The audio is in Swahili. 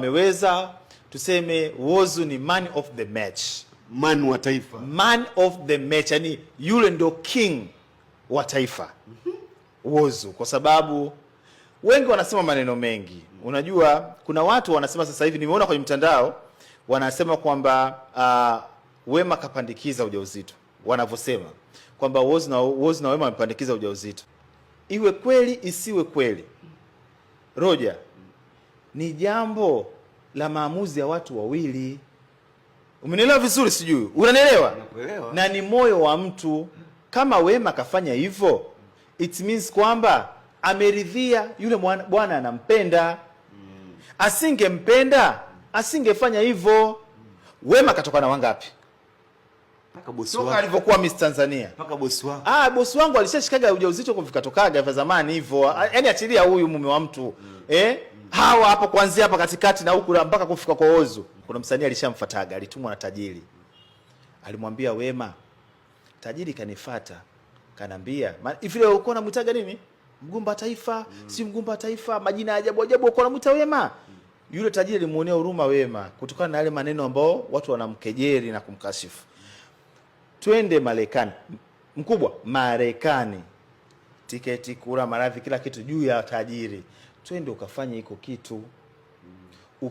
Ameweza tuseme Whozu ni man of the match, Man wa taifa, man of the match, yani yule ndo king wa taifa Whozu, kwa sababu wengi wanasema maneno mengi. Unajua kuna watu wanasema sasa hivi, nimeona kwenye mtandao wanasema kwamba Wema kapandikiza ujauzito, wanavyosema kwamba Whozu na Wema wamepandikiza ujauzito. Iwe kweli isiwe kweli, Roja, ni jambo la maamuzi ya watu wawili. Umenielewa vizuri? Sijui unanielewa? Nakuelewa. Na ni moyo wa mtu. Kama Wema kafanya hivyo, it means kwamba ameridhia yule bwana anampenda. Asingempenda asingefanya hivyo. Wema katoka na wangapi Paka bosi toka wako, alivyokuwa Miss Tanzania? Paka bosi wako. Ah, bosi wangu alishashikaga ujauzito kwa vikatokaga vya zamani hivyo. Yaani achilia huyu mume wa mtu. Hawa hapo kuanzia hapa katikati na huku mpaka kufika kwa Whozu. Kuna msanii alishamfuataga, alitumwa na tajiri. Alimwambia Wema, tajiri kanifuata, kanambia, vile ulikuwa unamuitaga nini? Mgumba wa taifa, si mgumba wa taifa, majina ya ajabu ajabu ulikuwa unamuita Wema. Yule tajiri alimuonea huruma Wema kutokana na yale maneno ambao watu wanamkejeli na kumkashifu. Twende Marekani. Mkubwa, Marekani. Tiketi, kura, maradhi, kila kitu juu ya tajiri. Twende ukafanye iko kitu.